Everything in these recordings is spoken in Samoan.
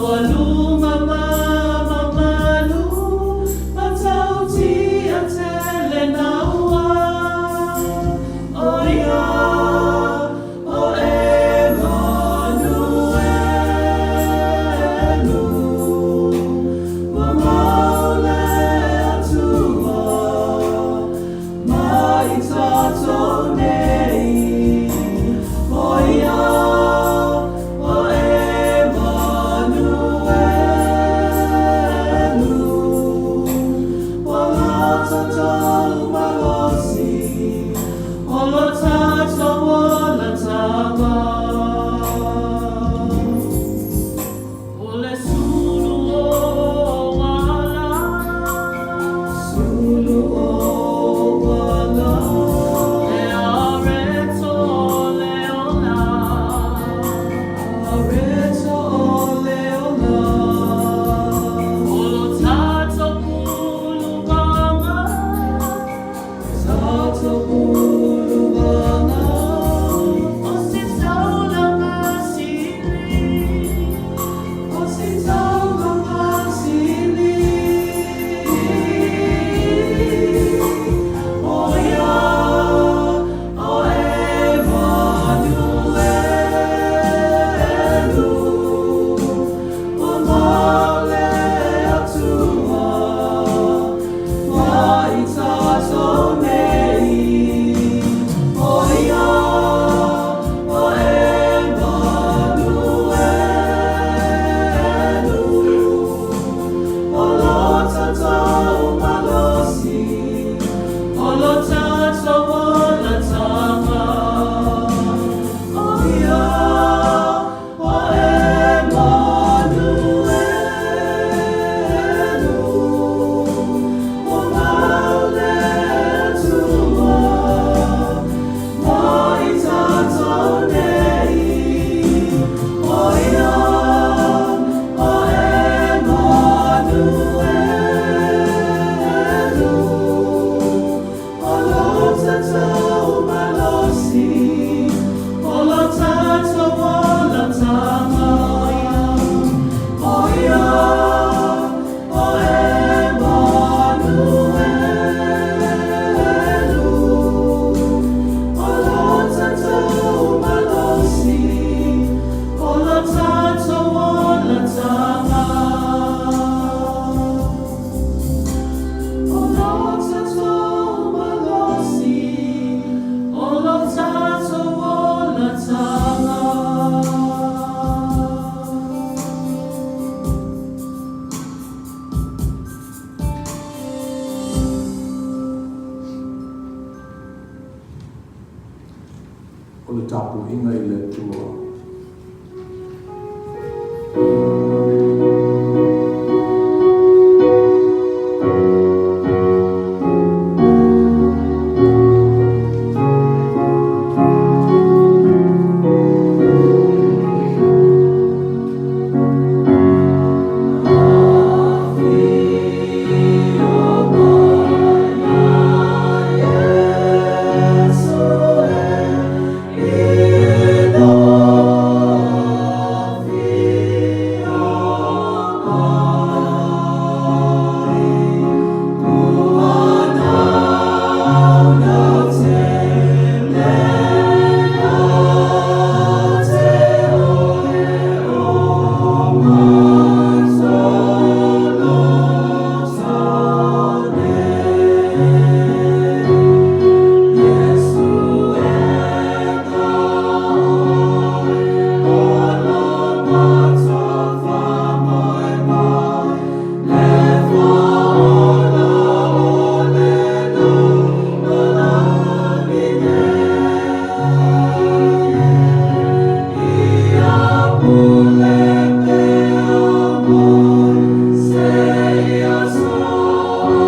Maualuga ma mamalu, matautia tele naua. O ia o Emanuelu, ua mau le Atua ma i tatou nei. O ia o Emanuelu, ua tatou malosi, o lo tatou olataga. O le sulu o ala, sulu o ala, e areto o le ola, areto o le ola. O lo tatou puluvaga, tatou puluvaga. O se taulaga sili, o se taulaga sili. O ia o Emanuelu, ua mau le Atua ma i tatou nei. O ia o Emanuelu, o lo tatou malosi, o lo tatou olataga. O ia o Emanuelu, ua mau le Atua ma i tatou nei. O ia o Emanuelu, o lo tatou malosi, o lo tatou olataga. O ia o Emanuelu, o lo tatou malosi, o lo tatou olataga. O lo tatou malosi, o lo tatou olataga. O le tapuaiga i le Atua. Afio mai Iesu e i lo afio mai, ua naunau tele ia te oe o matolota nei. Iesu e ka oe o lo matou faamoemoe, le faaola o le lalolagi nei. Ia pule pea mai seia soatunu,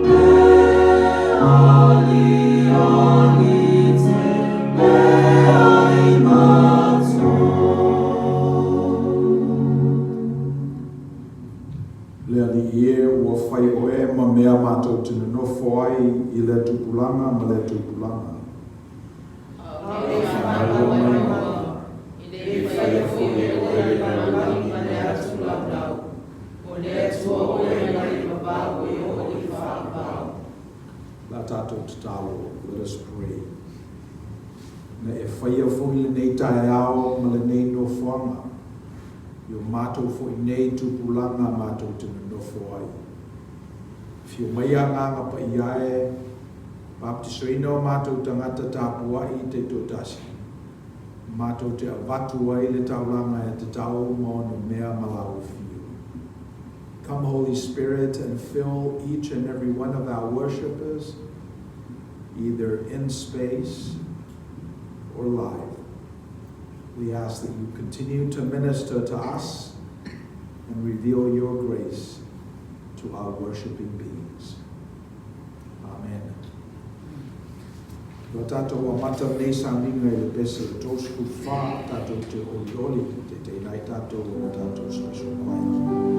le aliali tele ai matou. Le Alii e, ua fai oe ma mea matou te nonofo ai i lea tupulaga ma lea tupulaga. Aole e faamaua mai, e le faia foi. e Oe le lalolagi ma le atu laulau, O le Atua Oe mai le vavau e oo i le faavavau. Le a tatou tatalo, let us pray. Na e faia foi lenei taeao ma lenei nofoaga i o matou foi nei tupulaga matou te nonofo ai. Afio mai Agaga Paia e, baptisoina o matou tagata tapuai taitoatasi, matou te avatu ai le taulaga e tatau ma ona mea ma lau afio. Come Holy Spirit and fill each and every one of our worshippers, either in space or live. We ask that you continue to minister to us and reveal your grace to our worshiping beings. Amen. Ua tatou amata lenei sauniga i le pese o le 34, tatou te olioli, taitaiina ai tatou e le tatou special choir.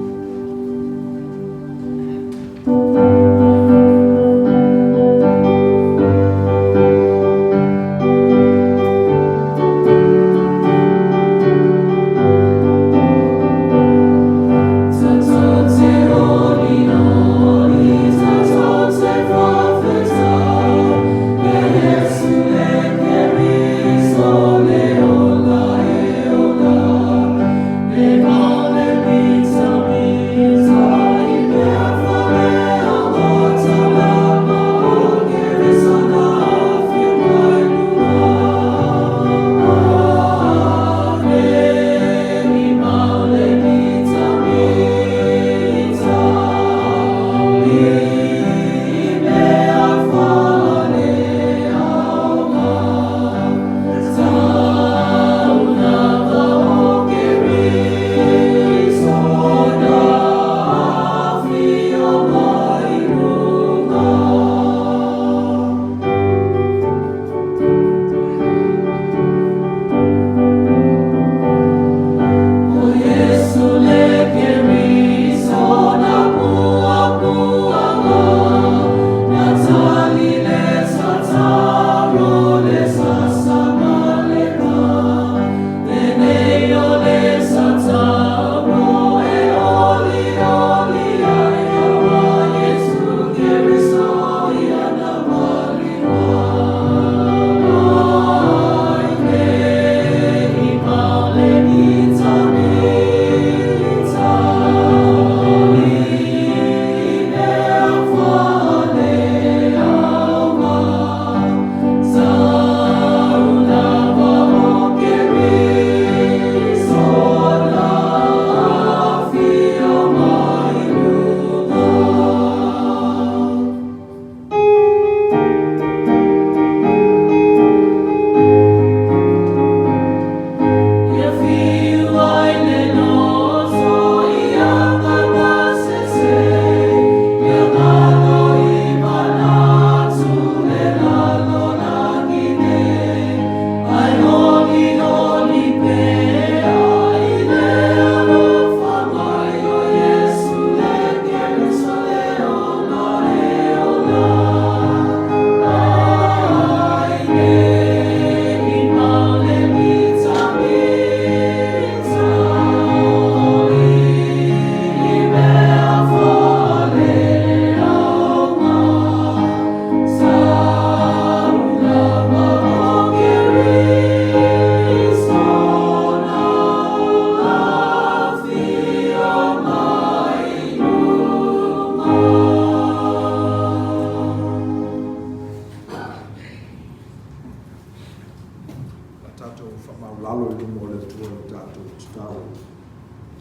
A tatou faamaualalo i luma o le Atua le tatou tatalo,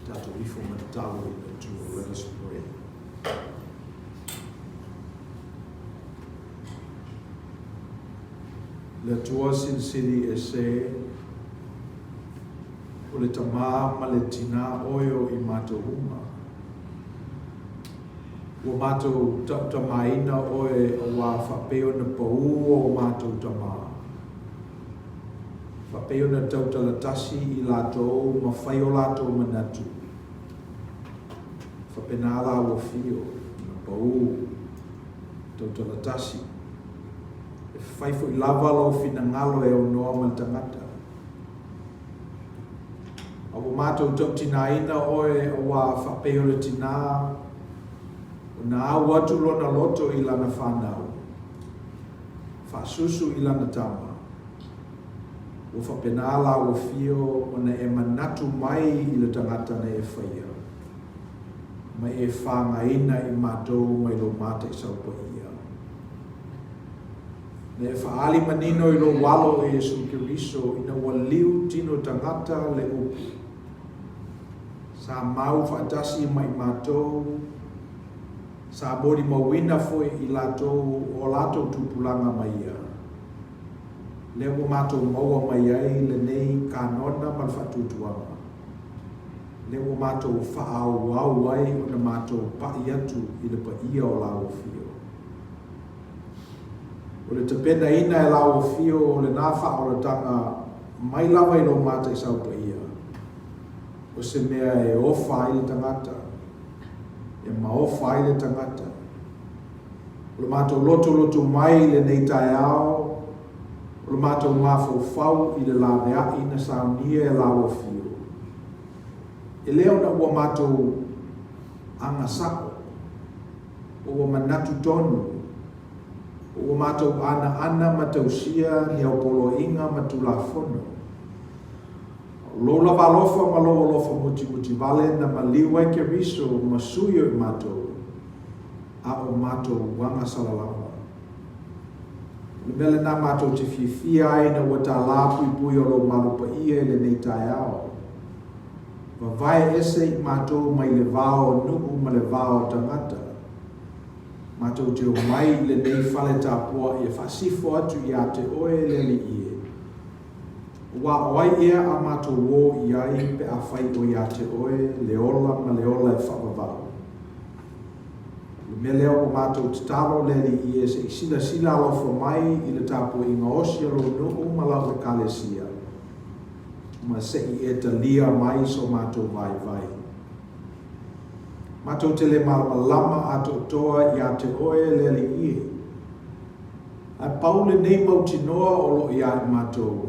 tatou ifo ma tatalo i le Atua. Let us pray. Le Atua Silisili Ese, o le Tamā ma le Tinā oe o i matou uma. Ua matou tautamaina oe auā faapei ona paū o matou tamā. Faapei ona tautalatasi i latou ma fai o latou manatu. Faapena la ua fio ona paū, tautalatasi. E fai foi lava lou finagalo e aunoa ma le tagata. A ua matou tautinaina oe auā faapei o le tinā, ona au atu lona loto i lana fanau, faasusu i lana tama. Ua faapena lau afio ona e manatu mai i le tagata na e faia, ma e fagaina i matou mai lou mataisau paia. Na e faaali manino i lou Alo o Iesu Keriso ina ua liu tino tagata le upu. Sa mau faatasi ma i matou, sa molimauina foi i latou o latou tupulaga ma ia. Lea ua matou maua mai ai lenei kanona ma le faatuatuaga. Lea ua matou faaauau ai ona matou pai atu i le paia o lau afio. O le tapenaina e lau afio o lena faaolataga mai lava i lou mataisau paia, o se mea e ofa ai le tagata, e maofa ai le tagata. O le matou lotoloto mai i lenei taeao, o le matou mafaufau i le laveai na saunia e lau afio, e le ona ua matou agasao, o ua manatu tonu, o ua matou anaana ma tausia ni au poloaiga ma Tulafono. A o lou lava alofa ma lou alofa mutimuti vale na maliu ai Keriso ma sui o i matou, a o matou agasala lava. O le mea lena matou te fiafia ai ina ua tālā puipui o lou malu paia i lenei taeao. Vavae ese i matou mai le va o nuu ma le va o tagata. Matou te omai i lenei fale tapuai e faasifo atu iā te oe le Alii e. Aua o ai ea a matou ō i ai pe afai o iā te oe le ola ma le ola e faavavau? O le mea lea ua matou tatalo le Alii e se i silasila alofa mai i le tapuaiga osi a lou nuu ma lau Ekalesia. ma se i e talia mai so matou vaivai. Matou te le malamalama atoatoa iā te oe le Alii e. Ae pau lenei mautinoa o lo o iā i matou,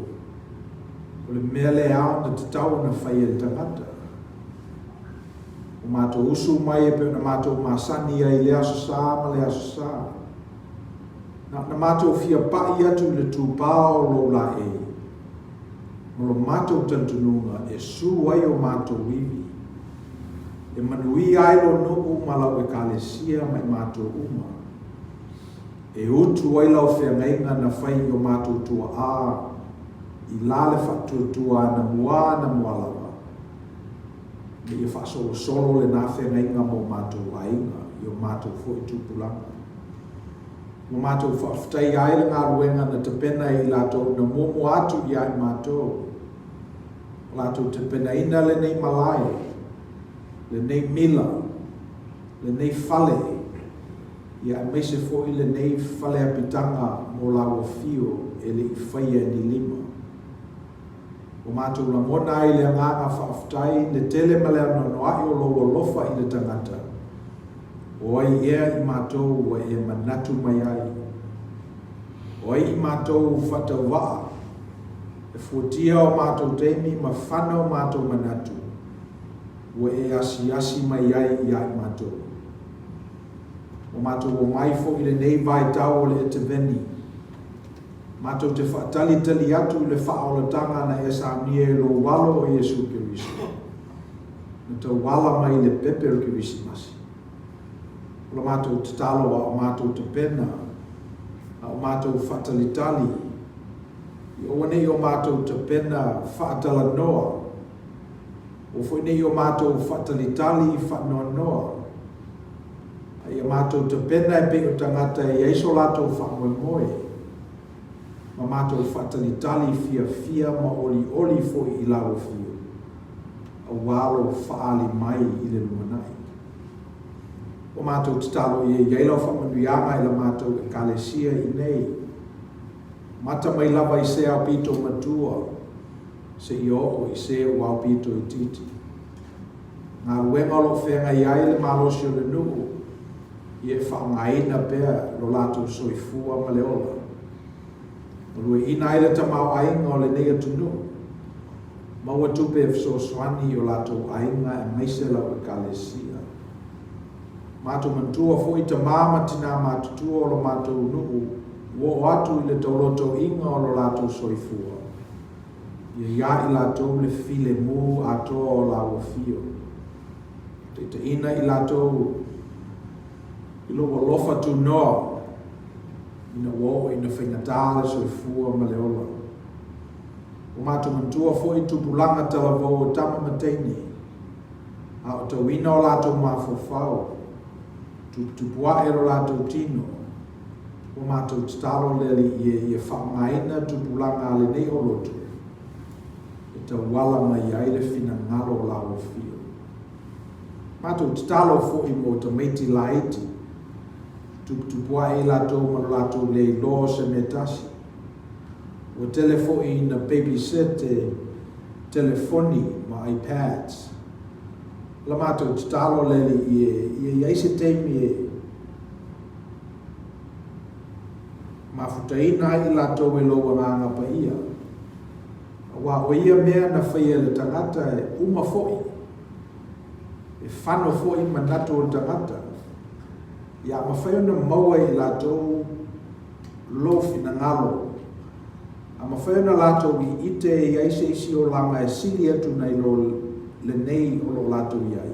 o le mea le ao na tatau ona fai e le tagata. Ua matou usu mai e pei ona matou masani ai i le Aso Sa ma le Aso Sa. Na ona matou fia pai atu i le tupā o lou laei, ma lo matou talitonuga e su ai o matou ivi, e manuia ai lo nuu ma lau Ekalesia ma i matou uma, e utu ai lau feagaiga na fai i o matou tuaʻā i la le faatuatua anamua anamua lava, ina ia faasolosolo lena feagaiga mo matou aiga i o matou foi tupulaga. Ua matou faafetaia ai le galuega na tapena e i latou na muamua atu ia i matou. Ua latou tapenaina lenei malae, lenei mila, lenei fale, ia aemaise foi lenei fale apitaga mo lau afio e le i faia e ni lima. Ua matou lagona ai le agaga faafetai le tele ma le anoanoai o lou alofa i le tagata. O ai ea i matou ua e manatu mai ai? O ai i matou faatauvaa e fuatia o matou taimi ma fana o matou manatu ua e asiasi mai ai iā i matou? Ua matou omai foi i lenei vaitau o le Eteveni, matou te faatalitali atu i le faaolataga na e saunia e lou Alo o Iesu Keriso. Na tauala mai i le pepe o le Kerisimasi. O la matou tatalo a o matou tapena, a o matou faatalitali, i aua ne i o matou tapena faatalanoa, aua foi ne i o matou faatalitali faanoanoa, a ia matou tapena e pei o tagata e i ai so latou faamoemoe, ma matou faatalitali fiafia ma olioli foi i lau afio. Aua lou faaali mai i le lumanai. Ua matou tatalo ia i ai lau faamanuiaga i la matou Ekalesia i nei. Mata mai lava i se aupito matua seia oo i se o aupito itiiti. Galuega o lo o feagai ai le malosi o le nuu, ia e faaaogaina pea lo latou soifua ma le ola. Galueaiina ai le tamaoaiga o lenei atunuu. Maua tupe e fesoasoani i o latou aiga aemaise lau Ekalesia. Matou manatua foi tama ma tina matutua o lo matou nuu ua oo atu i le taulotoiga o lo latou soifua. Ia ia i latou le filemu atoa o laua fio. Taitaiina i latou i lou alofa tunoa ina ua oo ina faigata le soifua ma le ola. Ua matou manatua foi tupulaga talavou o tama ma teine, a o tauina o latou mafaufau, tuputupu ae lo latou tino, ua matou tatalo le Alii e ia faaaogaina tupulaga a lenei oloto e tauala mai ai le finagalo o laua fio. Matou tatalo foi mo tamaiti laiti, tuputupu ae i latou ma lo latou le iloa o se mea tasi. Ua tele foi ina babysit e telefoni ma iPads. O la matou tatalo le Alii e ia i ai se taimi e mafutaina ai i latou e lou Agaga Paia. Aua o ia mea na faia e le tagata e uma foi, e fano foi manatu o le tagata, ia mafai ona maua e i latou lou finagalo, a mafai ona latou iite e i ai se isi olaga e sili atu nai lo lenei o lo o latou i ai,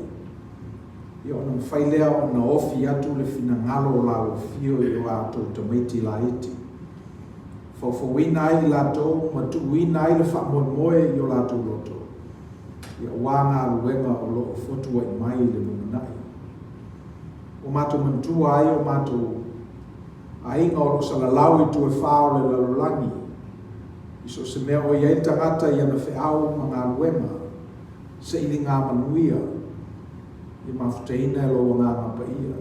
ia ona mafai lea ona ofi atu le finagalo o laua fio i o latou tamaiti laiti, faufauina ai i latou ma tuuina ai le faamoemoe i o latou loto, ia aua galuega o lo o fotuai mai i le lumanai. Ua matou manatua ai o matou aiga o lo o salalau i tuefā o le lalolagi, i so o se mea o i ai le tagata i ana feau ma galuega, sailiga manuia, ia mafutaina e lou Agaga Paia,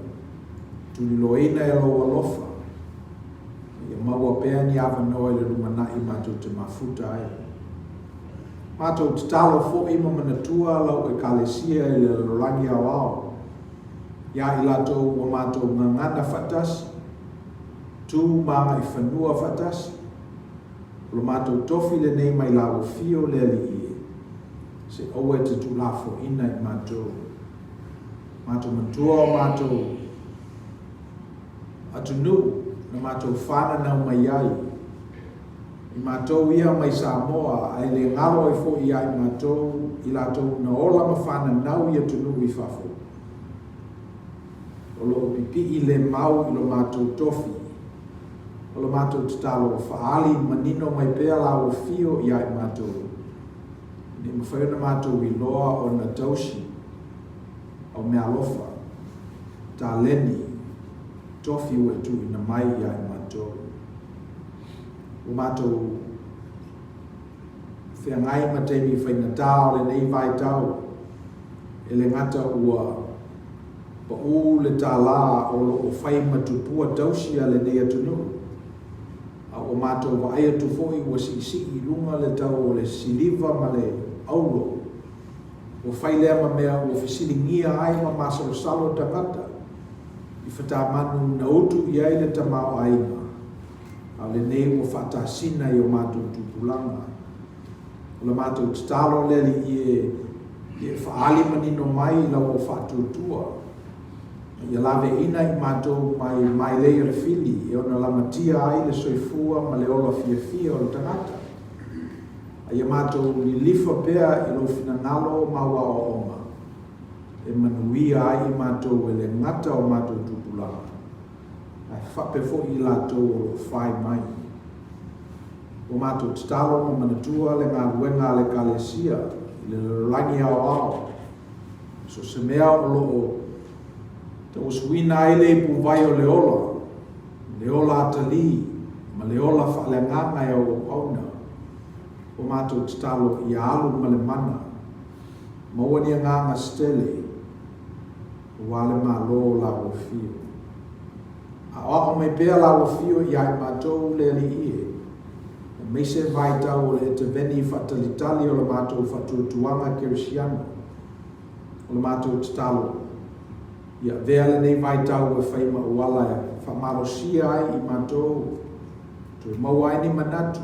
tuliloaina e lou alofa, ma ia maua pea ni avanoa i le lumanai matou te mafuta ai. Matou tatalo foi ma manatua lau Ekalesia i le lalolagi aoao, iā i latou ua matou gagana faatasi, tu ma agaifanua faatasi. O lo matou tofi lenei mai Lauofio le Alii e, se aua e te tuulafoaina i matou. Matou manatua o matou atunuu na matou fananau mai ai, i matou ia mai Samoa ae le galo ai foi ia i matou i latou na ola ma fananau i atunuu i fafo, o lo o pipii le mau i lo matou tofi, o lo matou tatalo faaali manino mai pea laua fio ia i matou, ina ia mafai ona matou iloa ona tausi au meaalofa, taleni, tofi ua e tuuina mai ia i matou. Ua matou feagai ma taimi faigata o lenei vaitau, e le gata ua paʻū le tālā o lo o fai ma tupua tausi a lenei atunuu, a ua matou vaai atu foi ua siisii i luga le tau o le siliva ma le auro. Ua fai lea ma mea ua fesiligia ai ma masalosalo tagata i fatamanu na utu i ai le tamaoaiga, a o lenei ua faatasina i o matou tupulaga. O la matou tatalo le Alii e ia e faaali manino mai i lau au faatuatua, ma ia laveina i matou mai mailei a le fili e ona lamatia ai le soifua ma le ola fiafia o le tagata. A ia matou lilifa pea i lou finagalo ma au aoaoga, e manuia ai i matou e le gata o matou tupulaga, ae faapea foi i latou o lo o fai mai. Ua matou tatalo ma manatua le galuega a le Ekalesia i le lalolagi aoao, so o se mea o lo o tauasuina ai le ipuvai o le ola, le ola atalii ma le ola faaleagaga e auauauna. Ua matou tatalo ia alu ma le mana, maua ni agaga se tele, aua le Malo o laua fio. Aoao mai pea laua fio ia i matou le Alii e, aemaise vaitau o le eteveni faatalitali o la matou faatuatuaga kerisiano. O la matou tatalo, ia avea lenei vaitau e fai ma auala e faamalosia ai i matou, toe maua ai ni manatu,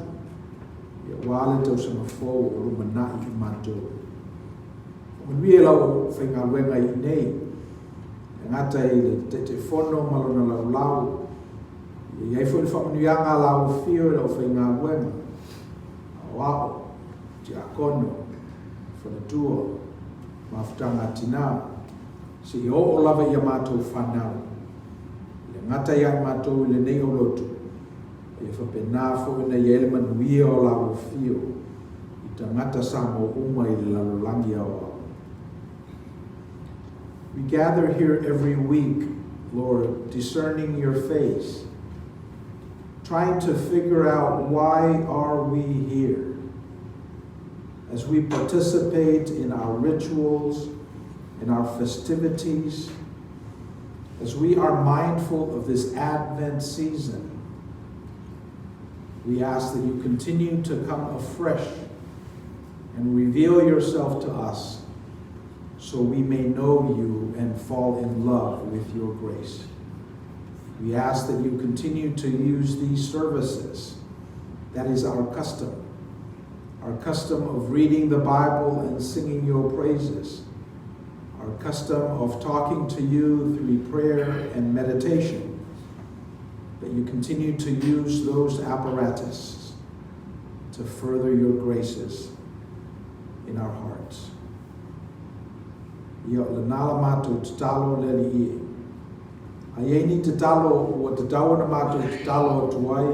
Aua le tausaga fou o lumanai i matou. Faamanuia i lau faigaluega i inei, e gata i le Taitaifono ma lona laulau, ia i ai foi le faamanuiaga a lau afio i lau faigaluega, aoao, tiakono, faletua, mafutaga a tina, seia oo lava i a matou fanau. E le gata ia i matou i lenei aulotu, a ia faapena foi ona i ai le manuia o lau afio i tagata Samoa uma i le lalolagi aoao. We gather here every week, Lord, discerning your face, trying to figure out why are we here. As we participate in our rituals, in our festivities, as we are mindful of this Advent season, we ask that you continue to come afresh and reveal yourself to us so we may know you and fall in love with your grace. We ask that you continue to use these services. That is our custom. Our custom of reading the Bible and singing your praises. Our custom of talking to you through prayer and meditation. That you continue to use those apparatus to further your graces in our hearts. Ia, o lena la matou tatalo le Alii e. A i ai ni tatalo ua tatau ona matou tatalo atu ai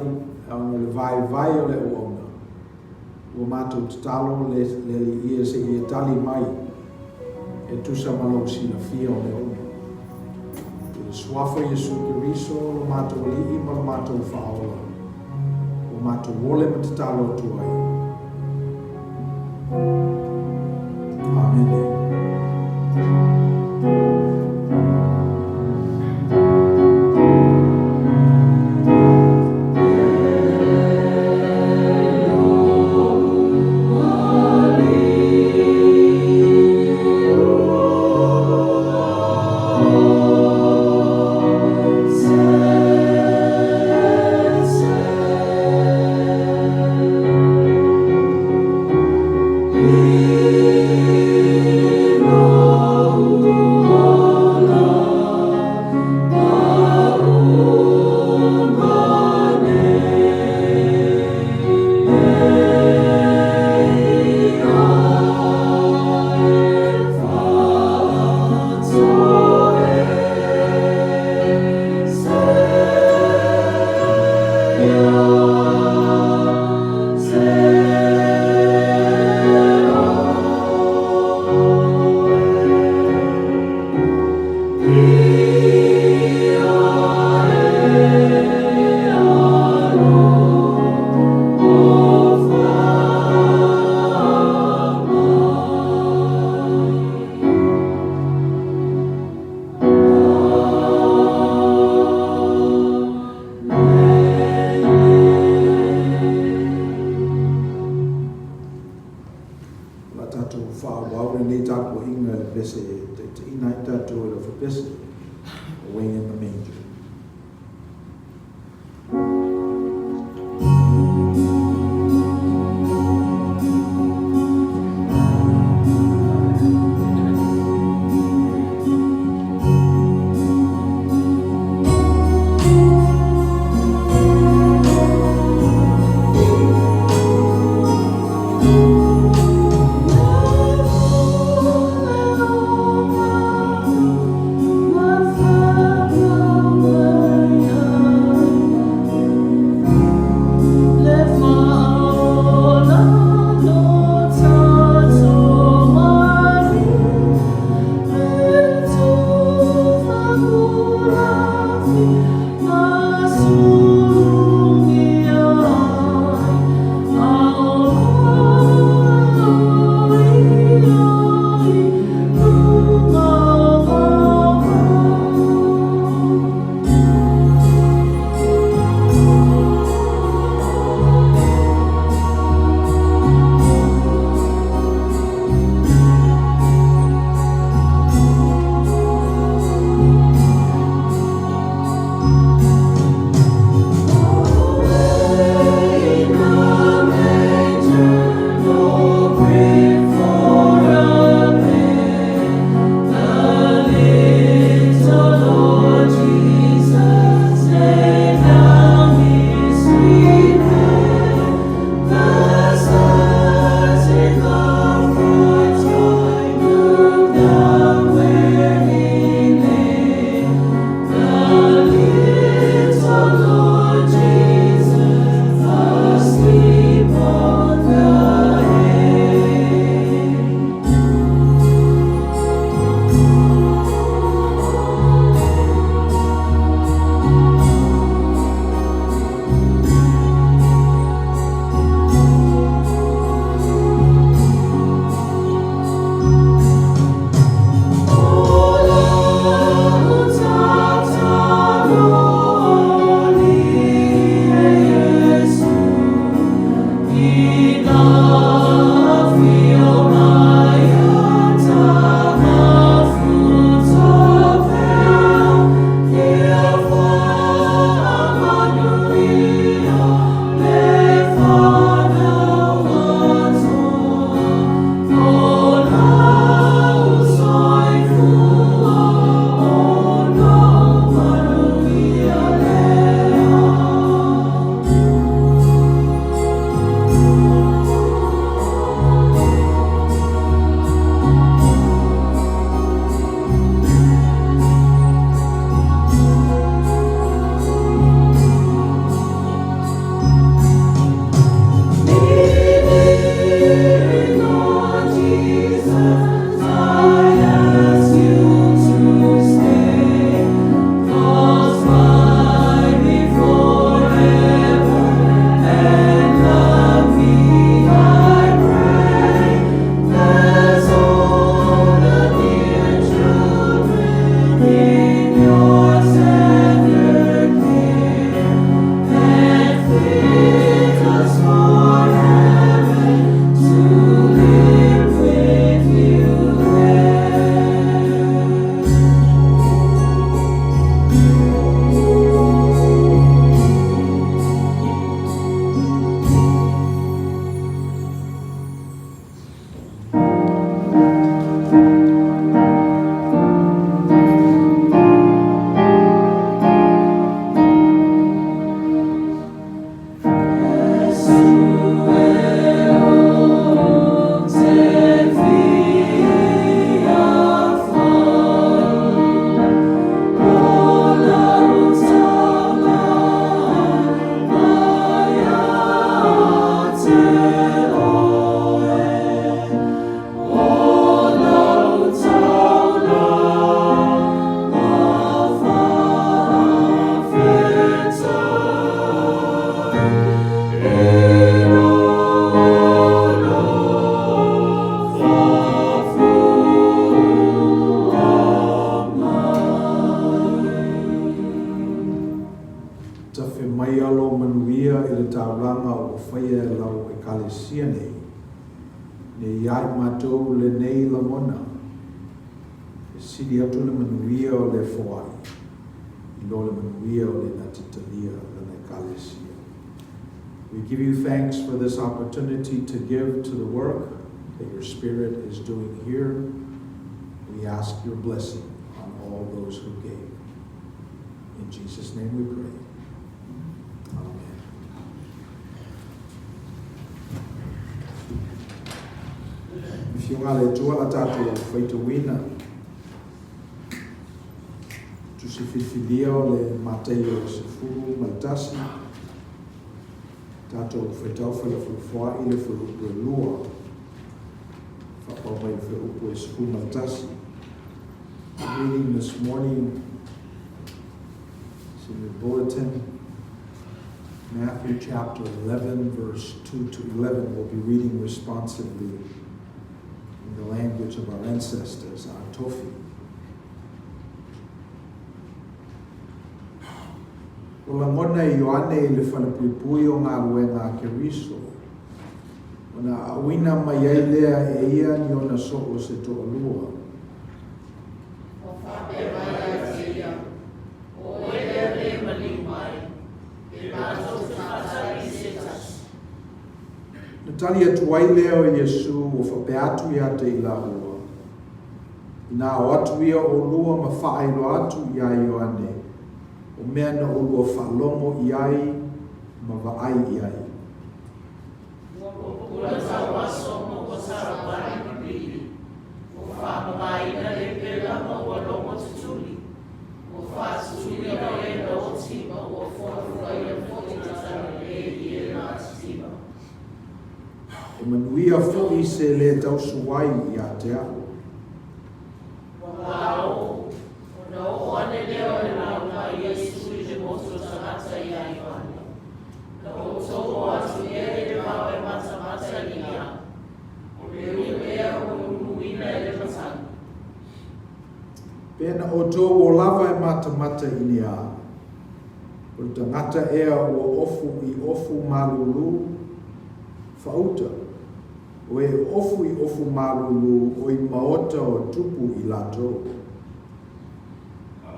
ona o le vaivai o le auauna, ua matou tatalo le le Alii e seia e tali mai e tusa ma lou silafia o mea uma. I le Suafa o Iesu Keriso lo matou Alii ma lo matou Faaola, ua matou ole ma tatalo atu ai. Amene. O le a tatou faaauau lenei tapuaiga i le pese e taitaiina ai tatou e le Ofepese, Away in the Manger. i matou lenei lagona, e sili atu le manuia o le foai i lo le manuia o le na te talia lana Ekalesia. We give you thanks for this opportunity to give to the work that your Spirit is doing here. We ask your blessing on all those who gave. In Jesus' name we pray. Amen. Afioga a le Atua la tatou faitauina tusi filifilia o le Mataio 11, tatou faitau felafolafoai le fuaiupu e 2 faapau mai le fuaiupu e 11. Reading this morning is in your bulletin. Matthew chapter 11, verse 2 to 11. We'll be reading responsively in the language of our ancestors, our Tofi. O lagona e Ioane i le falepuipui o galuega a Keriso, ona aauina mai ai lea e ia ni ona soo se toalua. Ua faapea mai ia te ia, O oe lea le maliu mai, pe matou te faatali i se tasi. Na tali atu ai lea o Iesu ua faapea atu ia te i laua, Inā o atu ia ʻolua ma faailoa atu iā Ioane, o mea na ʻolua faalogo i ai ma vaai i ai. Ua pupula tauaso ma ua savali pipili, ua faamamaina le pela ma ua logo tutuli, ua faatutuina e na oti ma ua fuafuaina foi tatalelei i e matitiva. E manuia foi se lē tausu ai iā te a'u. Ua ao, ona oo ane lea o le lauga a Iesu i le motu o tagata iā Ioane. Na outou o atu ea i le vao e matamata i ni a? O le ulu ea ua uluina e le matagi? Pe na outou o lava e matamata i ni a? O le tagata ea ua ofu i ofu malūlū? Faauta, O e ofu i ofu malūlū o i maota o tupu i latou.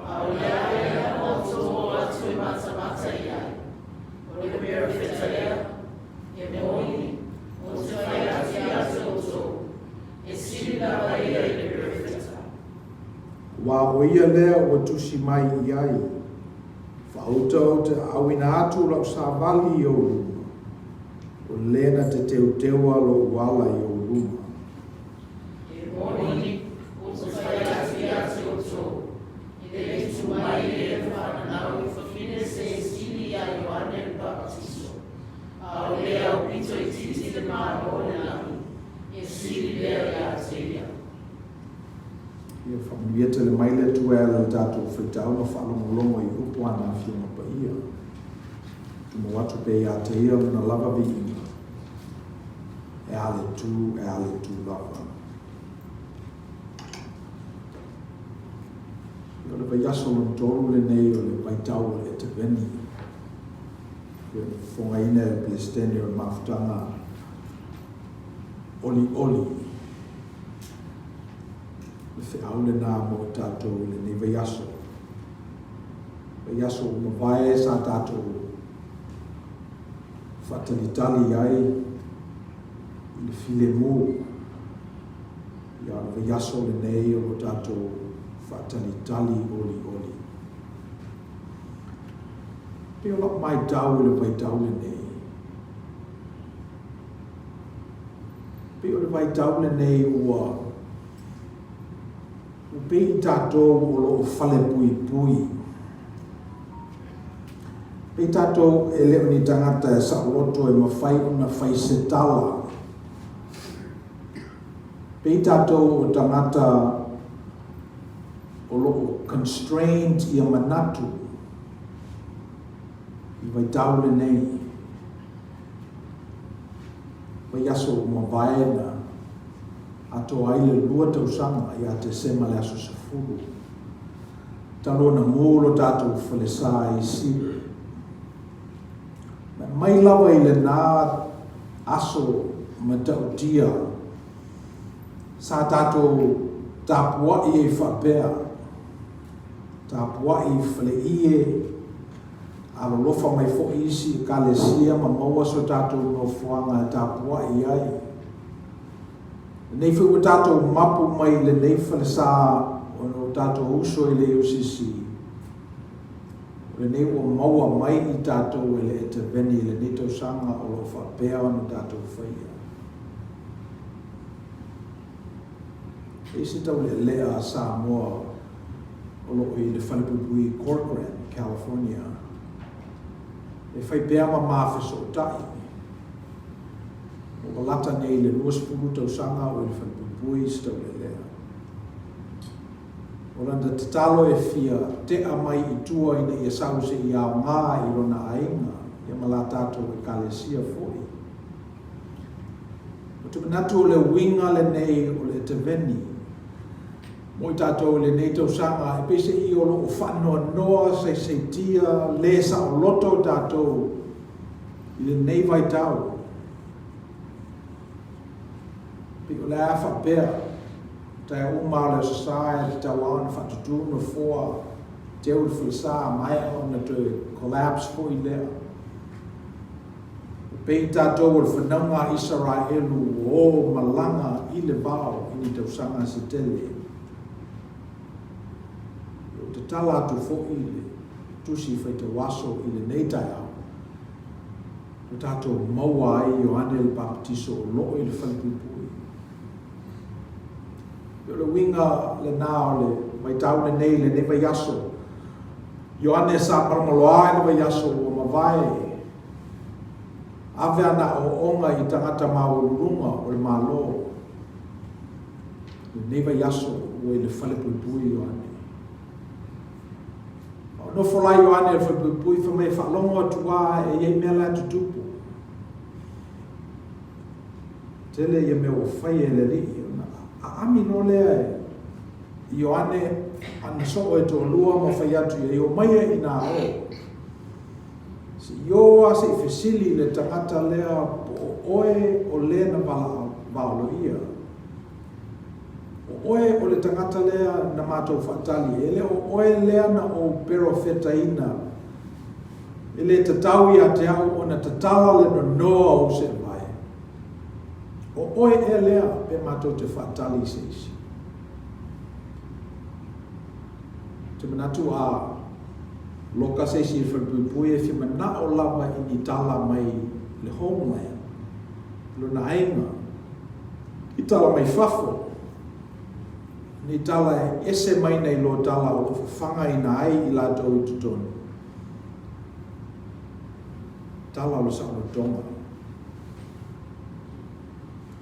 A o le a ea na outou o atu e matamata i ai? O le perofeta ea? E moni, ou te fai atu ia te outou, e sili lava ia i le perofeta. Aua o ia lea ua tusi mai i ai, Faauta ou te aauina atu lau savali i ou luma, O le na te teuteua lou ala i ou luma. E moni, ou te fai atu ia te outou, e le i tu mai e le whananau i fafine se e sili iā Ioane le Papatiso, a o le aupito itiiti le Malo o le lagi, e sili lea ia te ia. Ia faamanuia tele mai le Atua e ala i le tatou faitau ma faalogologo i upu a na Afioga Paia. Tumau atu pea ia te ia lona lava viiga, e a le tu, e a le tu lava. Ia o le vaiaso lona tolu lenei o le vaitau o le Eteveni, pei ona fofogaina e le Peresetene o le Mafutaga Olioli. Le feau lenā mo i tatou i lenei vaiaso. Vaiaso ua mavae sa tatou faatalitali ai i le filemu. Ia o le vaiaso lenei o lo tatou faatalitali olioli. Pei o lau maitau i le vaitau lenei, Pei o le vaitau lenei ua ua pei i tatou o lo o falepuipui. Pei tatou e le o ni tagata e saoloto e mafai ona fai se tala. Pei tatou o tagata o lo o constrained ia manatu i le vaitau lenei. Vaiaso ua mavae na atoa ai le 2 tausaga ia Tesema le aso 10, talu ona mu lo tatou falesa i Cedar. Ma mai lava i lenā aso matautia Sa tatou tapuai ai faapea, tapuai i faleie, alolofa mai foi isi Ekalesia ma maua so tatou nofoaga e tapuai ai. Lenei foi ua tatou mapu mai i lenei falesa ona o tatou uso i le UCC, o lenei ua maua mai i tatou e le Eteveni i lenei tausaga o lo o faapea ona tatou faia. E i ai se taulealea a Samoa o lo o i le falepuipui i Corcoran, California, e fai pea ma ma fesootai. Ua lata nei i le 20 tausaga o i le falepuipui se taulealea. O lana tatalo e fia tea mai i tua ina ia sau se i aoga i lona aiga ia ma la tatou Ekalesia foi. Ou te manatu o le uiga lenei o le Eteveni mo i tatou i lenei tausaga, e pei se i o lo o faanoanoa saisaitia le saoloto tatou i lenei vaitau. Pei o le a faapea, taeao uma lava o le Aso Sa e tatau lava ona faatutu nofoa, teu le falesa, maea ona toe collapse foi lea. E pei tatou o le fanauga a Isaraelu ua o malaga i le vao i ni tausaga se tele. Ua tatala atu foi le Tusi Faitauaso i lenei taeao, ua tatou maua ai Ioane le Papatiso o loo i le falepuipui. O le uiga lena o le vaitau lenei i lenei vaiaso. Ioane sa malomaloa i le vaiaso ua mavae, ave ana aoaoga i tagata maualuluga o le Malo. Lenei vaiaso ua i le falepuipui Ioane. A o nofo la Ioane i le falepuipui fai mai e faalogo atu lava e i ai mea la e tutupu. Tele ia mea ua faia e le Alii ona aami loa lea e Ioane ana soo e toalua ma fai atu i ai, Omaia i ina o. Se i o lava se i fesili i le tagata lea po o oe o le na vaoloia. O oe o le tagata lea na matou faatali, e le o oe lea na ou perofetaina. E le tatau ia te au ona tatala le nonoa o ou seevae. O oe ea lea pe matou te faatali i se isi? Ou te manatu a loka se isi i le falepuipui e fia manao lava i ni tala mai le homeland, lona aiga, i tala mai fafo, ni tala e ese mai nei lo tala o lo o fafagaina ai i latou i totonu. Tala o le saolotoga.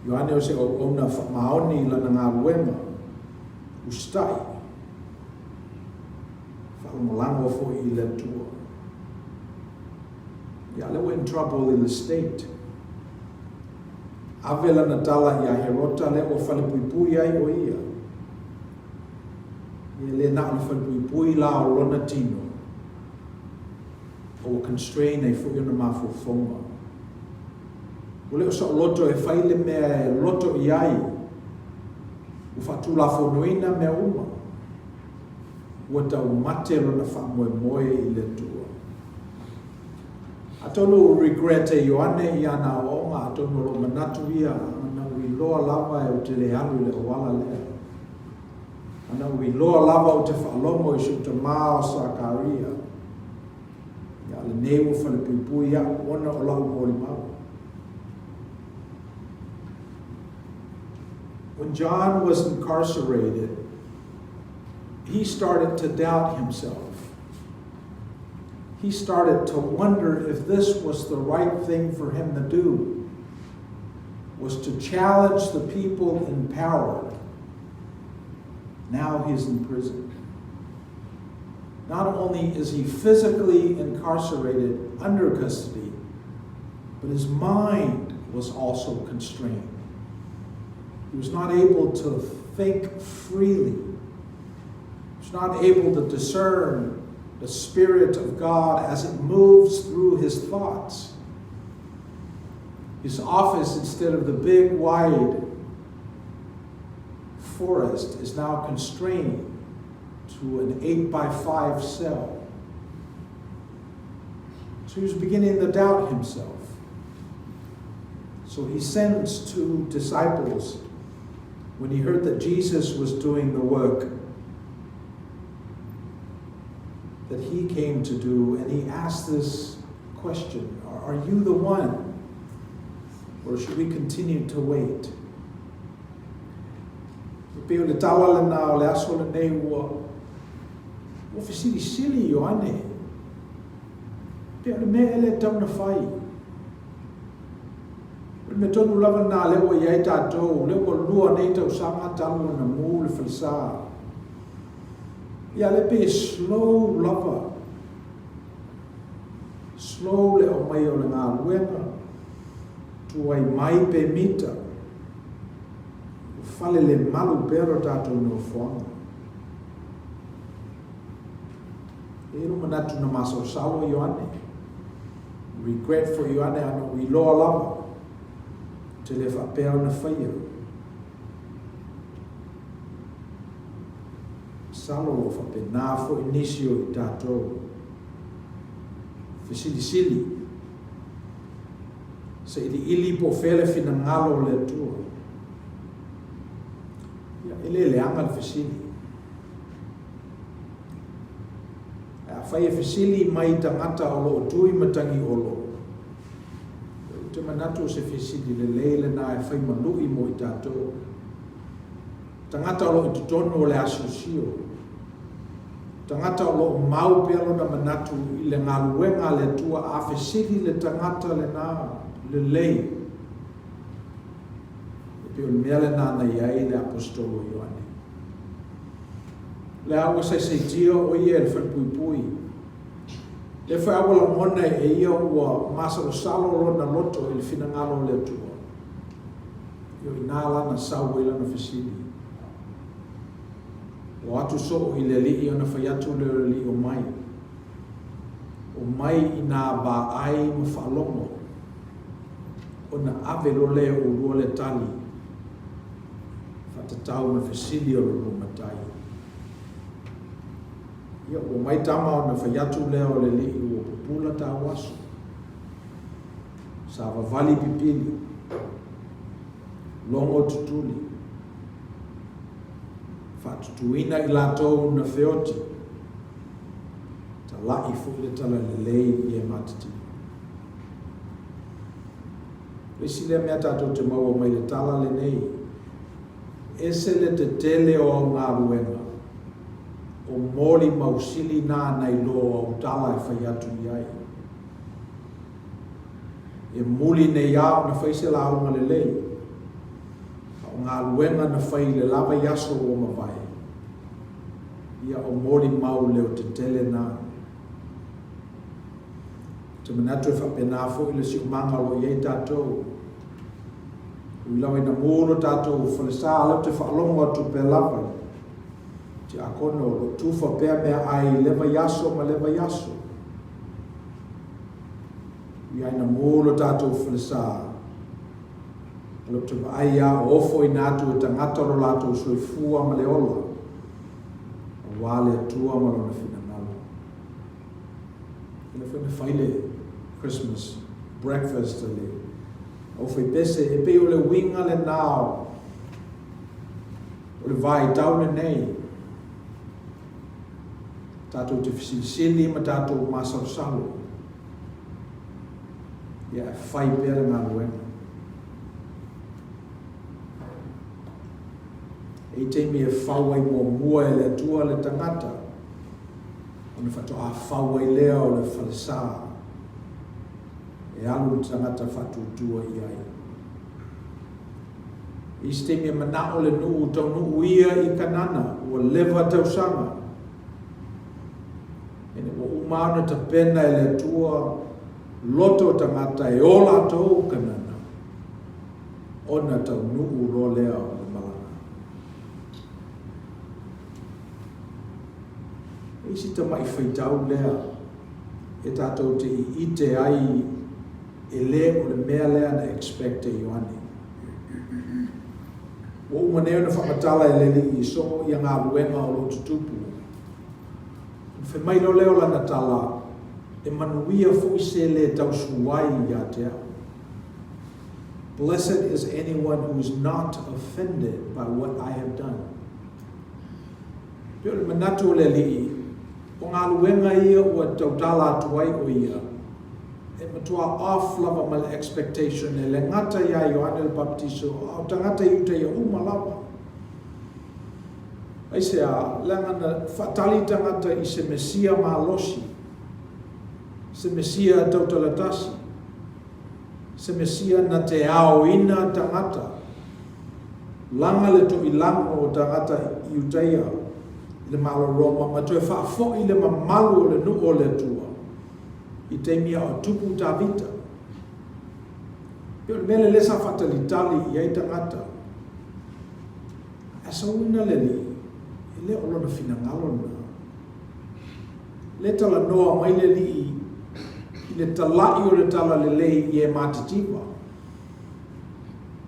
Ioane o se auauna faamaoni i lana galuega, usitai, faalagolago foi i le Atua. Ia, lea ua in trouble i le state. Ave lana tala ia Herota lea ua falepuipui ai o ia. E le na o le falepuipui la o lona tino, a ua constrain ai foi ona mafaufauga. Ua le o saoloto e fai le mea e loto i ai, ua faatulafonoina mea uma. Ua taumate lona faamoemoe i le Atua. Atonu ua regret e Ioane i ana aoaoga, atonu o lo o manatu ia, ana ua iloa lava ou te le alu i le auala lea. Ana ua iloa lava ou te faalogo i si ou tama o Sakaria. Ia, lenei ua falepuipui au ona o lau molimau. When John was incarcerated, he started to doubt himself. He started to wonder if this was the right thing for him to do, was to challenge the people in power. Now he's in prison. Not only is he physically incarcerated under custody, but his mind was also constrained. He was not able to think freely. He was not able to discern the Spirit of God as it moves through his thoughts. His office, instead of the big, wide forest is now constrained to an 8 by 5 cell. So he was beginning to doubt himself. So he sends two disciples when he heard that Jesus was doing the work that he came to do, and he asked this question Are you the one? Or should we continue to wait? E pei o le tala lena o le aso lenei ua ua fesilisili Ioane. Pe o le mea ea lea e tatau ona fai. O le mea tonu lava lena lea ua i ai tatou, lea ua lua nei tausaga talu ona mu le falesa. Ia lea pei e slow lava. Slow le aumai o le galuega, tuai mai pe mita. Ua fale le malu pea lo tatou nofoaga. E i ai lou manatu na masalosalo Ioane. Regret for Ioane ana ua iloa lava. Ou te le faapea ona faia. Masalo ua faapena foi nisi o i tatou. Fesilisili. Sailiili po o fea le finagalo o le Atua. Ia, e le leaga le fesili. Ae afai e fesili mai tagata o lo o tui matagiolo, ou te manatu o se fesili lelei lena e fai ma lui mo i tatou. Tagata o lo o i totonu o le asiosio. Tagata o lo o mau pea lona manatu i le galuega a le Atua, a fesili le tagata lena lelei, e pei o le mea lena na i ai le Aposetolo o Ioane. O lea ua saisaitia o ia e le falepuipui. Lea foi a ua lagona e ia ua masalosalo lona loto i le finagalo o le Atua. Ia o i ina la na sau ai lana fesili. O atu soo i le alii ona fai atu lea o le alii, Omai. Omai inā vaai ma faalogo, ona ave loa lea e oulua le tali faatatau ma le fesili o lo oulua matai. Ia, ua omai tama ona fai atu lea o le alii, Ua pupula tāu aso. Savavali pipili. Logo tutuli. Faatutuina i latou na feoti. Tala'i foi le talalelei i e matitiva. O le isi lea mea tatou te maua mai le tala lenei, ese le tetele o au galuega, o molimau sili na nai lo au tala e fai atu i ai. E muli nei a ona fai se lauga lelei, a o galuega na fai i le la vaiaso ua mavae, ia o molimau leotetele na. Ou te manatu e faapena foi le siomaga o lo o i ai tatou. Ui lava ina mu lo tatou falesa, a lea ou te faalogo atu pea lava i tiakono o lo o tufa pea meaai i lea vaiaso ma lea vaiaso. Ui lava ina mu lo tatou falesa, a lea ou te vaai lava o ofoina atu e tagata lo latou soifua ma le ola, aua le Atua ma Lona finagalo. Lea foi na fai le Christmas breakfast a le aufaipese, e pei o le uiga lena o le vaitau lenei, tatou te fesilisili ma tatou masalosalo, ia e fai pea le galuega. E i taimi e fau ai muamua e le Atua le tagata, ona faatoa fau ai lea o le falesa e alu le tagata faatuatua i ai. I isi taimi e manao le nuu taunuu ia i Kanana, ua leva tausaga. Ina ua uma ona tapena e le Atua loto o tagata e o latou Kanana, ona taunuu loa lea o le malaga. E isi tamai faitau lea e tatou te iite ai e le o le mea lea na expect e Ioane. Ua uma nei ona faamatala e le Alii i soo ia galuega o lo o tutupu. Ona fai mai loa lea o lana tala, E manuia foi se le tausu ai ia te au. Blessed is anyone who is not offended by what I have done. Pei o le manatu o le Alii, o galuega ia ua tautala atu ai o ia, e matua off lava ma le expectation e le gata iā Ioane le Papatiso, a o tagata Iutaia uma lava. Aisea? Leaga na faatali tagata i se Mesia malosi, se Mesia tautalatasi, se Mesia na te aoina tagata, laga le to'ilago o tagata Iutaia i le Malo Roma ma toe faafo'i le mamalu o le nu'u o le Atua i taimi a o tupu Tavita. Pei o le mea lea sa faatalitali i ai tagata. Ae sauina le Alii, e le o lona finagalo lena. Le talanoa mai le Alii i le tala'i o le talalelei i e matitiva.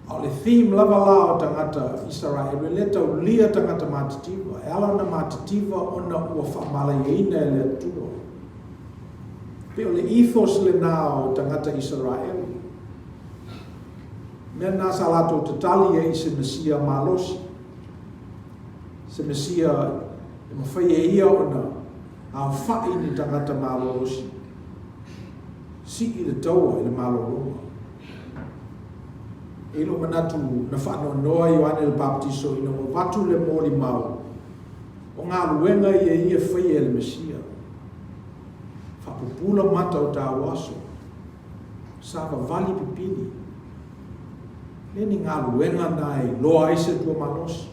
A o le theme lava la o tagata Isaraelu, e le taulia tagata matitiva. E ala ona matitiva ona ua faamalaiaina e le Atua. Pei o le ethos lena o tagata Isaraelu. Mea na sa latou tatali ai i se Mesia malosi, se Mesia e mafai e ia ona aofa'i ni tagata malolosi, si'i le taua i le Malo Roma. E i lou manatu na faanoanoa Ioane le Papatiso ina ua avatu le molimau o galuega ia ia faia e le Mesia. Faapupula mata o tāua aso. Savavali pipili. Le ni galuega na e iloa ai se Atua malosi.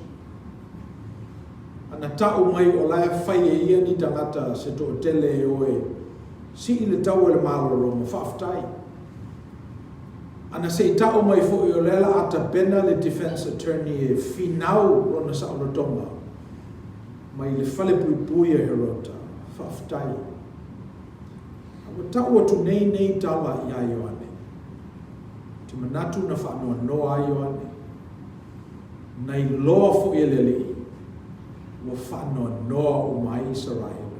A na ta'u mai o la e fai e ia ni tagata se to'atele e o e si'i le taua i le Malo Roma, faafetai. A na se i ta'u mai foi o lea la a tapena le defense attorney e finau lona saolotoga mai le falepuipui a Herota, faafetai. A ua tau atu nei nei tala iā Ioane. Ou te manatu na faanoanoa ai Ioane. Na iloa foi e le Alii, ua faanoanoa uma ai Isaraelu.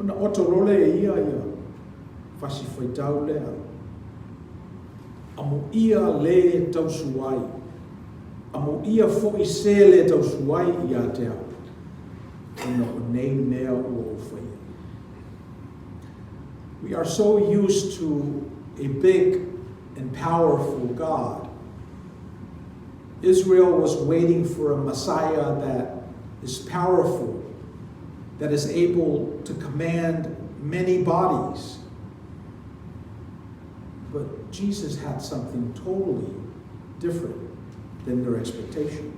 Ona oto loa lea e ia ia fasi faitau lea, Amuia le tausu ai, amuia foi se le tausu ai ia te au. Ona o nei mea ua ou faia. We are so used to a big and powerful God. Israel was waiting for a Messiah that is powerful, that is able to command many bodies. But Jesus had something totally different than their expectation.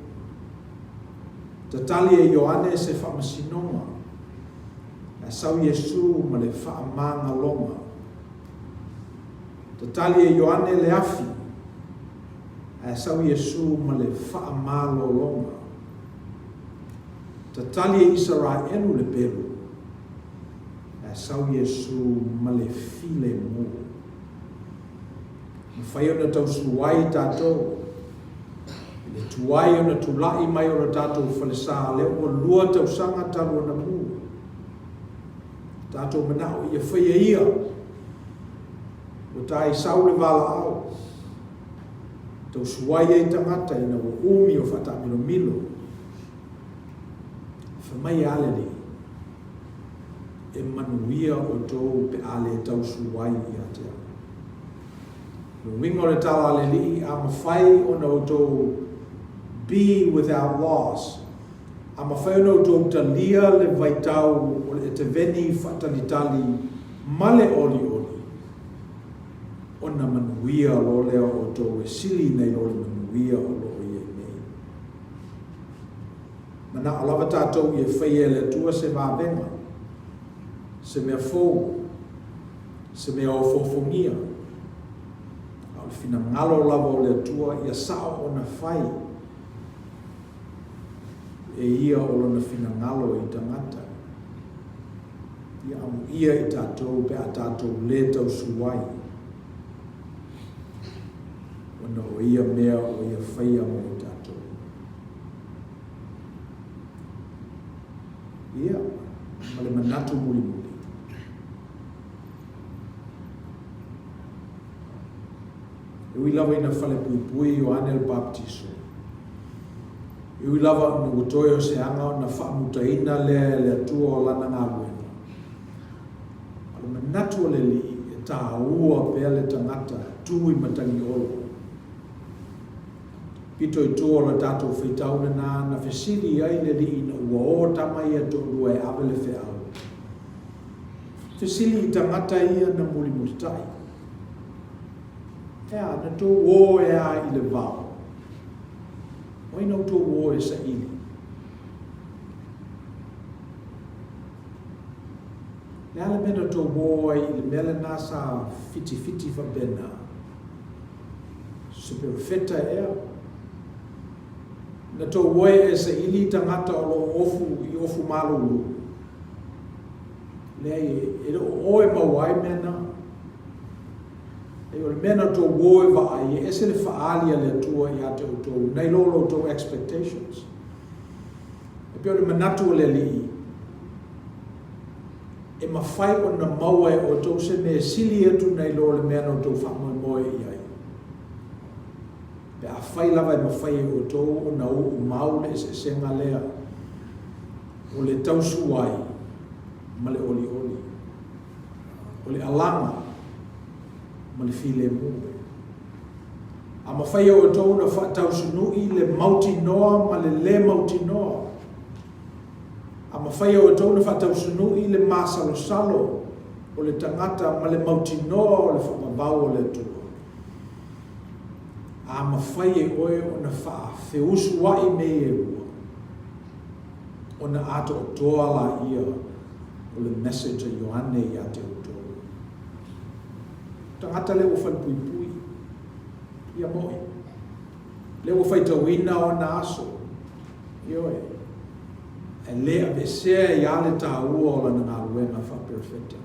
Tatali e Ioane se faamasinoga, ae sau Iesu ma le faamagaloga. Tatali e Ioane le afi, ae sau Iesu ma le faamalologa. Tatali e Isaraelu le pelu, ae sau Iesu ma le filemu. Mafai ona tausu ai tatou i le tuai ona tulai mai o le tatou falesa lea ua lua tausaga talu ona mu. Tatou manao ia faia ia. Ua tae sau le valaau. Tausu ai ai tagata ina ua umi o faataamilomilo. Fai mai e ale nei, e manuia outou pe a le tausu ai ia te au. O le uiga o le tala a le Alii, a mafai ona outou be without loss, a mafai ona outou talia le vaitau o le eteveni faatalitali ma le olioli, ona manuia loa lea o outou e sili nei lo le manuia o lo o i ai nei. Manao lava tatou ia faia e le Atua se vavega, se mea fou, se mea ofoofogia, a o le finagalo lava o le Atua ia sao ona fai e ia o lona finagalo i tagata. Ia amuia i tatou pe a tatou le tausu ai. ona o ia mea ua Ia faia mo i tatou. Ia, ma le manatu mulimuli. E ui lava ina falepuipui Ioane le Papatiso, e ui lava ina ua toe o se aga ona faamutaina lea e le Atua o Lana galuega, a o le manatu o le Alii e taua pea le tagata tu i Matagiolo. Pito i tua o le tatou faitau lena na fesili ai le Alii ina ua o tama ia toalua e ave le feau. Fesili i tagata ia na mulimulitai. E a, na tou o e a i le vao? O ai na outou o e saili? Le a le mea na tou o ai i le mea lena sa fitifiti faapena? Se perofeta ea? Na tou o e saili tagata o lo o ofu i ofu malulu? Leai, e le o o e maua ai mea na. Ei, o le mea na outou o e vaai, e ese le faaali a le Atua ia te outou, nai lo lo outou expectations. E pei o le manatu o le Alii, e mafai ona maua e outou se mea e sili atu nai lo le mea na outou faamoemoe i ai. Pe afai lava e mafai e outou ona uumau le eseesega lea o le tausuai ma le olioli, o le alaga ma le filemu. A mafai e outou ona faatausunu'i le mautinoa ma le lē mautinoa, a mafai e outou ona faatausunu'i le masalosalo o le tagata ma le mautinoa o le faavavau o le Atua, a mafai e oe ona faafeusua'i mea ia e lua, ona atoatoa laia o le message a Ioane ia te outou. Tagata lea ua falepuipui, ia mo'i. Lea ua faitauina ona aso, ioe, ae le aveesea ai lava le taua o lana galuega faaperofeta.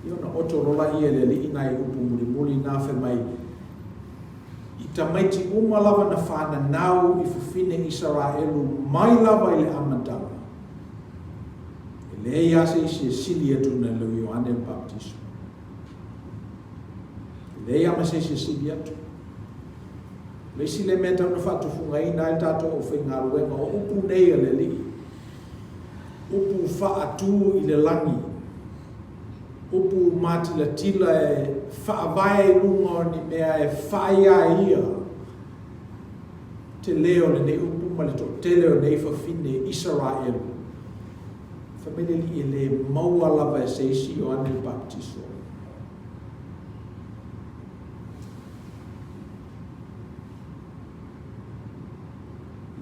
Ia ona oto loa laia e le Alii nai upu mulimuli na fai mai, I tamaiti uma lava na fananau i fafine Isaraelu mai lava i le amataga, e leai lava se isi e sili atu nai lo Ioane le Papatiso. E leai lava ma se isi e sili atu. O le isi lea mea e tatau ona faatufugaina ai le tatou aufaigaluega, o upu nei a le Alii, upu faatu i le lagi, upu matilatila e faavae i luga o ni mea e fai a ia tele o lenei upu ma le toatele o nei fafine Isaraelu. Fai mai le Alii e le maua lava e se isi Ioane le Papatiso.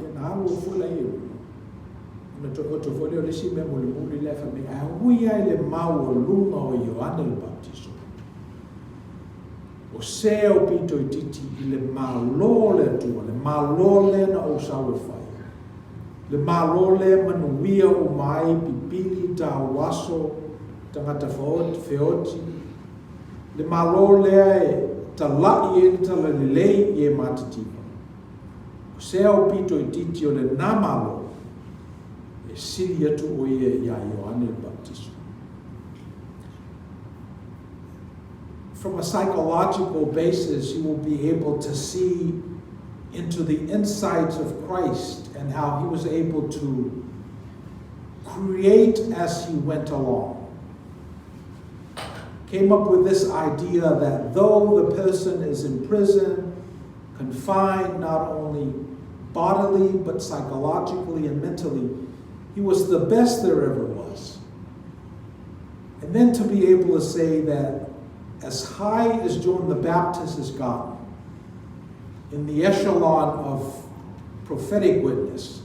Ia na alu foi laia i luga. Ona toe oto foi lea o le isi mea mulimuli lea fai mai, ae ui lava i le maualuga o Ioane le Papatiso, o se aupito itiiti i le Malo o le Atua, le Malo lea na ou sau e fai, le Malo lea e manuia uma ai pipili, tauaso, tagata feoti, le Malo lea e tala'i ai le talalelei i e matitiva. O se aupito itiiti o lena Malo, e sili atu o ia iā Ioane le Papatiso. From a psychological basis, you will be able to see into the insides of Christ and how he was able to create as he went along. Came up with this idea that though the person is in prison, confined not only bodily but psychologically and mentally, he was the best there ever was. And then to be able to say that as high as John the Baptist has gotten in the echelon of prophetic witness,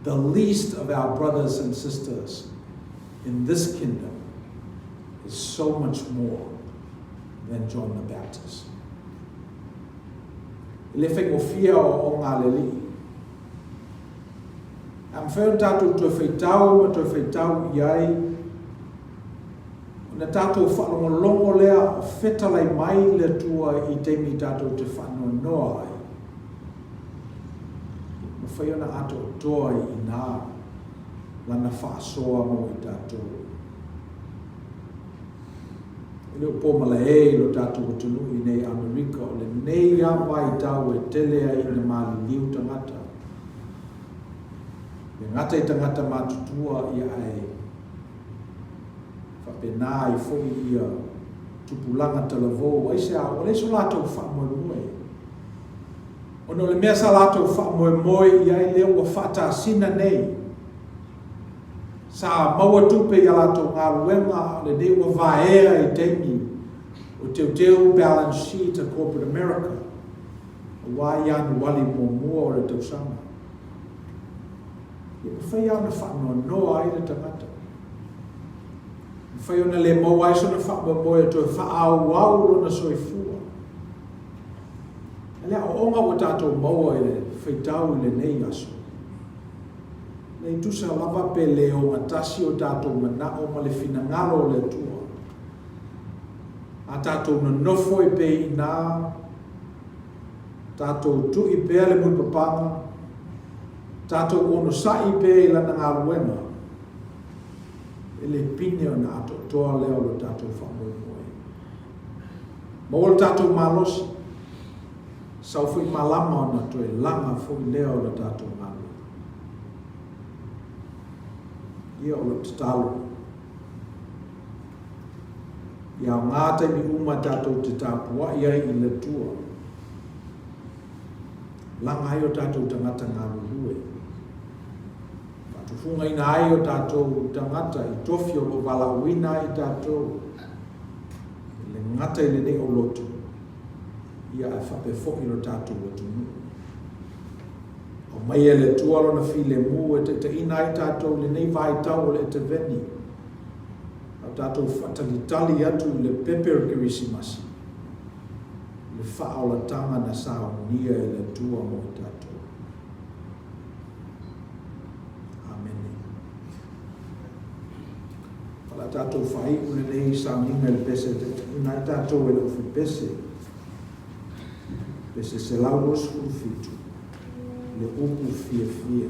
the least of our brothers and sisters in this kingdom is so much more than John the Baptist. E le faigofie aoaoga a le Alii. A mafai ona tatou toe faitau ma toe faitau i ai, Ona tatou faalogologo lea o fetalai mai le Atua i taimi tatou te faanoanoa ai, mafai ona atoatoa ai i ina Lana faasoa mo i tatou. E le o po malae i lo tatou atunuu i nei Amerika o lenei lava vaitau e tele ai ina maliliu tagata. E le gata i tagata matutua ia ae faapena ai foi ia tupulaga talavou, aisea? Ua leai so latou faamoemoe. Ona o le mea sa latou faamoemoe i ai lea ua faatasina nei. Sa maua tupe i a latou galuega a o lenei ua vaea i taimi o teuteu balance sheet a Corporate America aua Ianuali muamua o le tausaga. E mafai lava ona faanoanoa ai le tagata. E mafai ona le maua ai sona faamoemoe e toe faaauau lona soifua. A o le aoaoga ua tatou maua i le faitau i lenei aso, ina ia tusa lava pe le ogatasi o tatou manao ma le finagalo o le Atua, a tatou nonofo ai pea i ina, tatou tui pea le mulipapaga, tatou onosai pea i Lana galuega, e le pine ona atoatoa lea o lo tatou faamoemoe. Maua lo tatou malosi, sau foi malama ona toe laga foi lea o le tatou galuega. Ia o lau tatalo, ia aoga taimi uma tatou te tapuai ai i le Atua, laga ai o tatou tagata galulue, faatufugaina ai o tatou tagata i tofi o lo o valaauina ai tatou, E le gata i lenei aulotu, ia ae faapea foi lo tatou atunuu. Aumaia e le Atua Lona filemu e taitaiina ai tatou i lenei vaitau o le Eteveni, a o tatou faatalitali atu i le pepe o le Kerisimasi, le faaolataga na saunia e le Atua mo i tatou. Amene. O le a tatou faaiu lenei sauniga i le pese e taitaiina ai tatou e le Aufaipese, pese 127, le upu fiafia.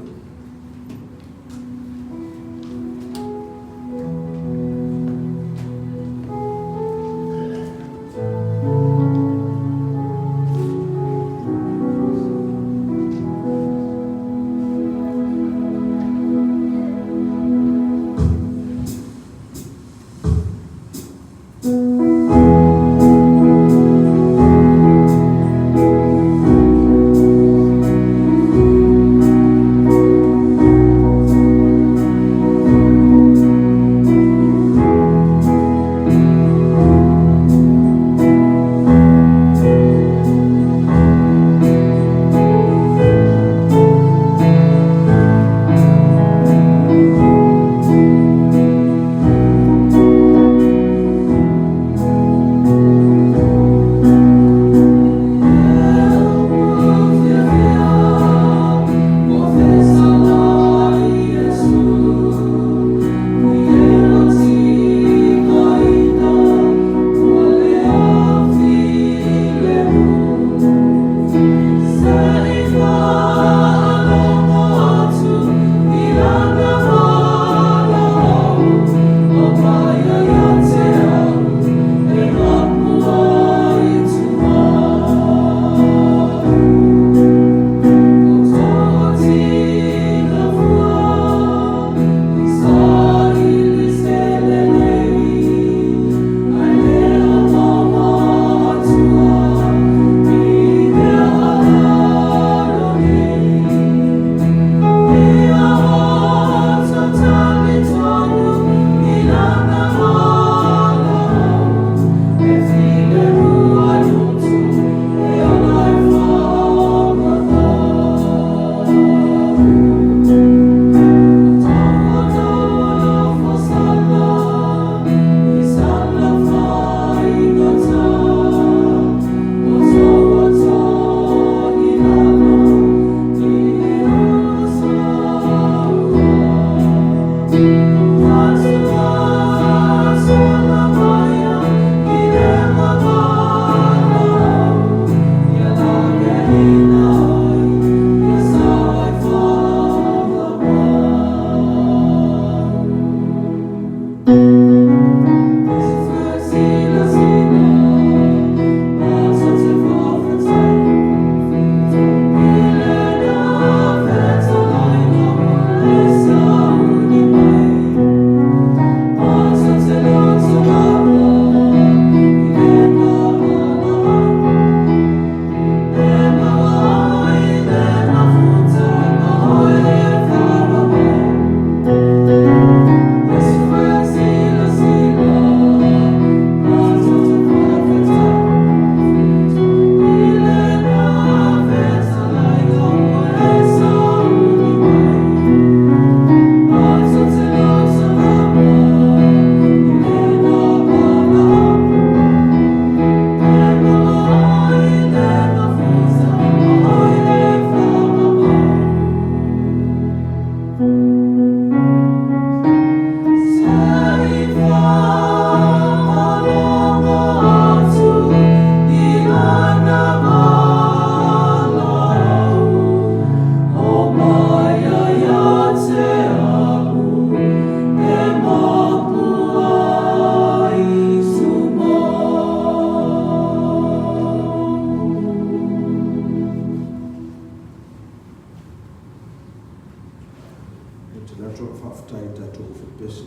Ou te alu atu au faafetai i tatou ofe pese i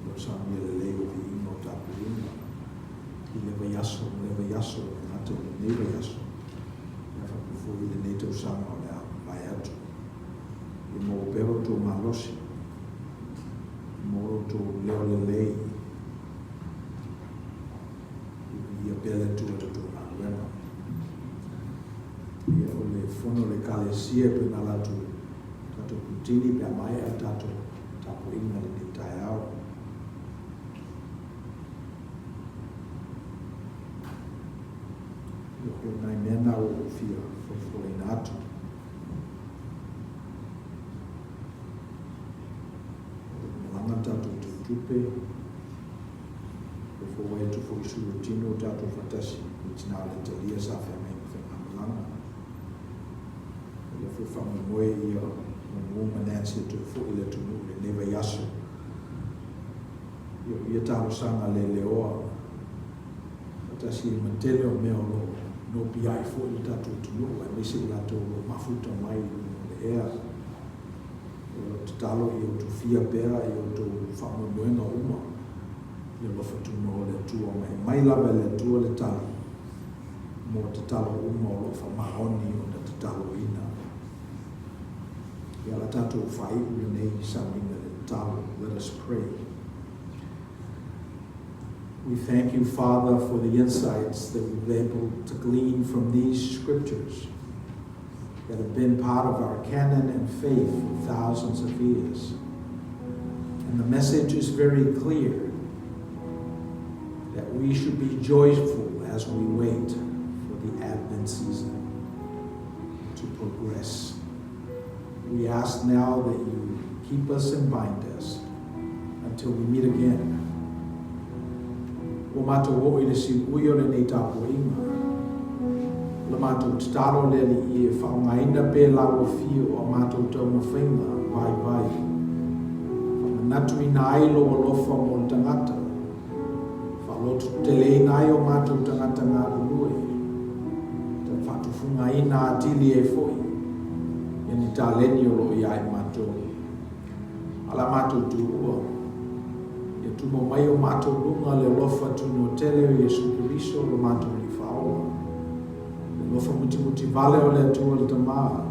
lou saunia lelei o viiga o tapuaiga i le vaiaso ma le vaiaso, e le gata i lenei vaiaso, ae faapea foi i lenei tausaga o le a mavae atu. Ia maua pea lo outou malosi, ia maua lo outou leo lelei, ia viia pea le Atua i la outou galuega. Ia, o le fono a le Ekalesia e pei ona ala atu i tatou Putini pe a maea le tatou tapuaiga i lenei taeao. Ia, o nai mea na ua ou fia folafolaina atu. O lo o malaga le tatou teutupe. Ua foai atu foi i sui o tino o tatou faatasi i tina o le Atalia sa feagai ma faigamalaga. O lea foi faamoemoe ia Mumu ma Nancy e toe foi i le atunuu i lenei vaiaso. Ia o ia talosaga leleoa faatasi ai ma tele o mea o lo o nopiai foi le tatou atunuu aemaise i latou o lo o mafuta mai i luga o le ea. O lau tatalo ia utufia pea i outou faamoemoega uma i alofa tumau o le Atua ma e aumai lava e le Atua le tali mo tatalo uma o lo o faamaoni ona tataloina. Ia o le a tatou faaiu lenei sauniga i le tatalo. Let us pray. We thank you, Father, for the insights that we've been able to glean from these scriptures that have been part of our canon and faith for thousands of years. And the message is very clear that we should be joyful as we wait for the Advent season to progress. We ask now that you keep us and bind us until we meet again. Ua matou oo i le siuui o lenei tapuaiga. O le matou tatalo le Alii e faaaogaina pea lau afio o a matou taumafaiga vaivai. Faamanatuina ai lou alofa mo le tagata. Faalototeleina ai o matou tagata galulue. Ta faatufugaina atili ai foi ia ni taleni o lo o ia i matou. A la matou tuua, ia tumo mai o matou luga le alofa tunoa tele o Iesu Keriso lo matou Alii Faaola, le alofa mutimuti vale o le Atua le Tama,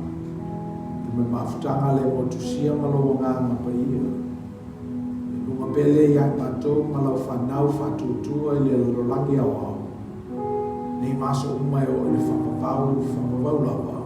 le mafutaga le motusia ma lou Agaga Paia, le luga pele ia i matou ma lau fanau faatuatua i le lalolagi aoao, nei ma aso uma e oo i le faavavau, faavavau lava.